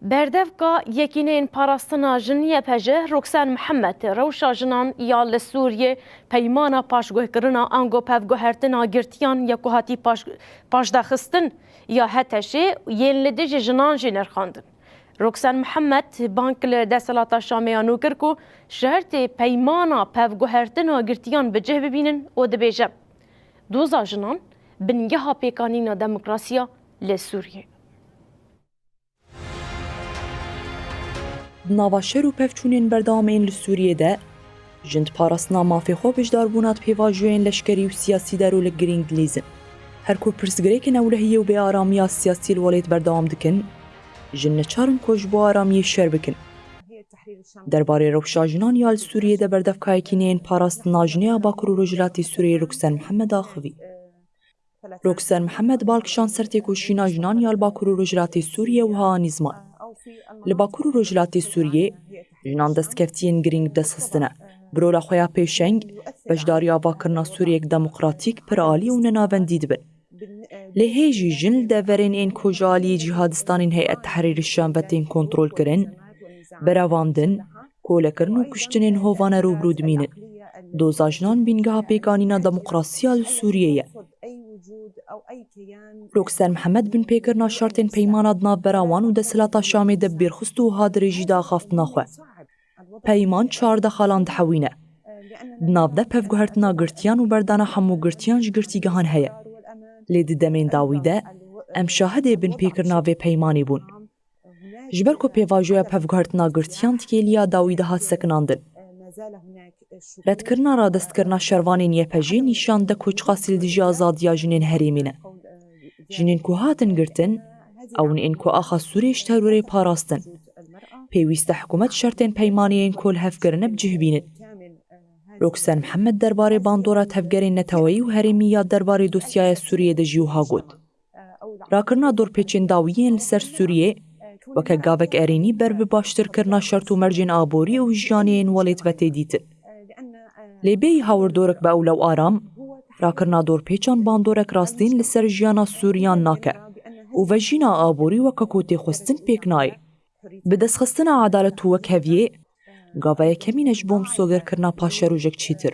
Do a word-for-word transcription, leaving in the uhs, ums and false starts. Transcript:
Berdevka Yekîneyên Parastina Jin Y P J Roksen Mihemed rewşa jinan ya li Sûriyê, peymana paşguhkirina ango pevguhertina girtiyan ya ku hatî paş, paşdaxistin ya H T Ş'ê yên li dijî jinan jî nirxandin. Roksen Mihemed bang li desthilata Şamê ya nû kir ku şertê peymana pevguhertina girtiyan bi cih bibînin û dibêje, doza jinan bingeha pêkanîna demokrasiya li Sûriyê. Di nava şer û pevçûnên berdewam ên li Sûriyê de, jin di parastina mafê xwe beşdarbûna di pêvajoyên leşkerî û siyasî de rolek girîng dilîzin. Her ku pirsgirêkên ewlehiyê û bêaramiya siyasî li welêt berdewam dikin, jin neçar in ku ji bo aramiyê şer bikin. Derbarê rewşa jinan ya li Sûriyê de berdevka Yekîneyên Parastina Jinê ya Bakur û Rojhilatê Sûriyê Roksen Mihemed axivî. Roksen Mihemed bal kişand ser têkoşîna jinan ya li Bakur û Rojhilatê Sûriyê wiha anî ziman. Li Bakur û Rojhilatê Sûriyê jinan destkeftiyên girîng bi dest xistine. Bi rola xwe ya pêşeng, beşdariya avakirina Sûriyeyek demokratîk, piralî û nenavendî dibin. Lê hê jî jin li deverên ên ku ji aliyê cîhadistanên Heyet Tehrîrî Şam ve tên kontrolkirin, berevandin, kolekirin û kuştinên hovane rûbirû dimînin. Doza jinan bîngeha pêkanîna demokrasiya li Sûriyê ye. Roksen Mihemed binpêkirina şertên peymana di navbera wan û desthilata Şamê de bi bîr xist û wiha dirêjî da axaftina xwe. Peyman çardeh xalan dihewîne. Di nav de pevguhertina girtiyan û berdana hemû girtiyan ji girtîgehan heye. Lê di demên dawî de em şahidê binpêkirina vê peymanê bûn. Ji ber ku pêvajoya pevguhertina girtiyan di kêliya dawî de hat sekinandin. Redkirina radestkirina şervanên Y P J nîşan dide ku çiqasî li dijî azadiya jinên herêmê ne. Jinên ku hatin girtin, ew in ên ku axa Sûriyê ji terorê parastin. Pêwîst e hikûmet şertên peymanê yên ku li hev kirine bi cih bînin. Roksen Mihemed derbarê bandora tevgerên neteweyî û herêmî ya derbarê dosyaya Sûriyê de jî wiha got, rakirina dorpêçên dawî yên li ser Sûriyê weke gavek erênî ber bi baştirkirina şert û mercên aborî û jiyanê yên welêt ve tê dîtin. Lê bêyî hawirdorek bi ewle û aram, rakirina dorpêçan bandorek rastîn li ser jiyana Sûriyan nake û vejîna aborî weke ku tê xwestin pêk nayê. Bi destxistina edalet û wekheviyê, gava yekemîn e ji bo misogerkirina paşerojek çêtir.